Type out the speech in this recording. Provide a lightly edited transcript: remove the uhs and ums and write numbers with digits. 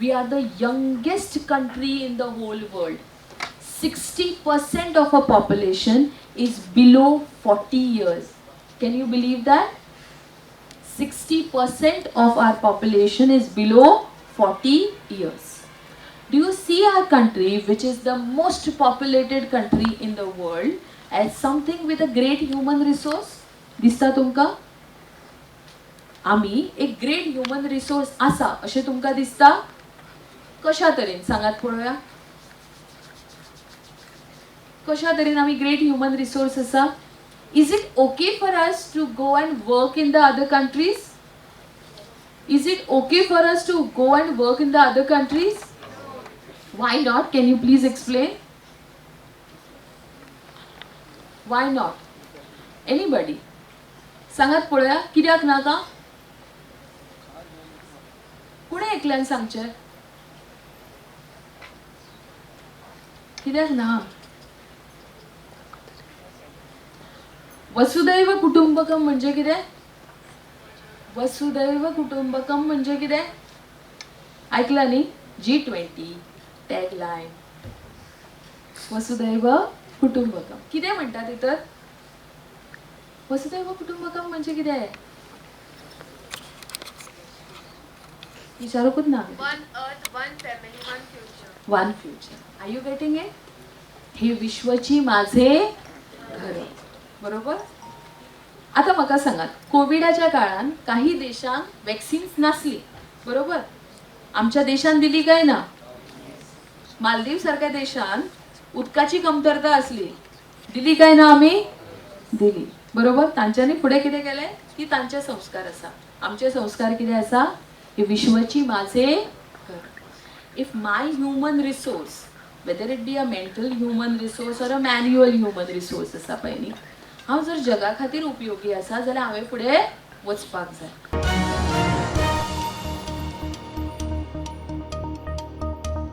We are the youngest country in the whole world. 60% of our population is below 40 years. Can you believe that? 60% of our population is below 40 years. Do you see our country, which is the most populated country in the world, as something with a great human resource? दिसता तुमकां आमी एक great human resource आसा अशें तुमकां दिसता? कशा तरेन सांगात पळोवया, कशा तरेन आमी ग्रेट ह्युमन रिसोर्स आसा? Is it okay for us to go and work in the other countries? Is it okay for us to go and work in the other countries? Why not? Can you please explain? Why not? Anybody? सांगात पळोवया, कित्याक नाका? कोणें एकल्यान सांगचें कित्याक ना? वसुदैव कुटुंबकम म्हणजे कितें? वसुदैव कुटुंबकम म्हणजे कितें? आयकलां न्ही? G20 tagline वसुदैव कुटुंबकम. कितें म्हणटा तितर? वसुदैव कुटुंबकम म्हणजे कितें? विचारूंकूच ना. One earth, one family, one future. One future. Are you getting it? हे विश्वची माझे घर. बरोबर? आता म्हाका सांगात, कोविडाच्या काळान काही देशांक वॅक्सिन्स नासली, बरोबर? आमच्या देशान दिली काय ना? मालदीव सारख्या देशान उदकाची कमतरता आसली, दिली काय ना आमी? दिली, बरोबर? तांच्यांनी फुडें कितें केलें की तांचे संस्कार आसा. आमचे संस्कार कितें आसा? हे विश्वची माझे घर. If my human resource, whether it be a mental human resource or a manual human resource आसा पळय न्ही, हांव जर जगा खातीर उपयोगी आसा जाल्यार हांवें फुडें वचपाक जाय.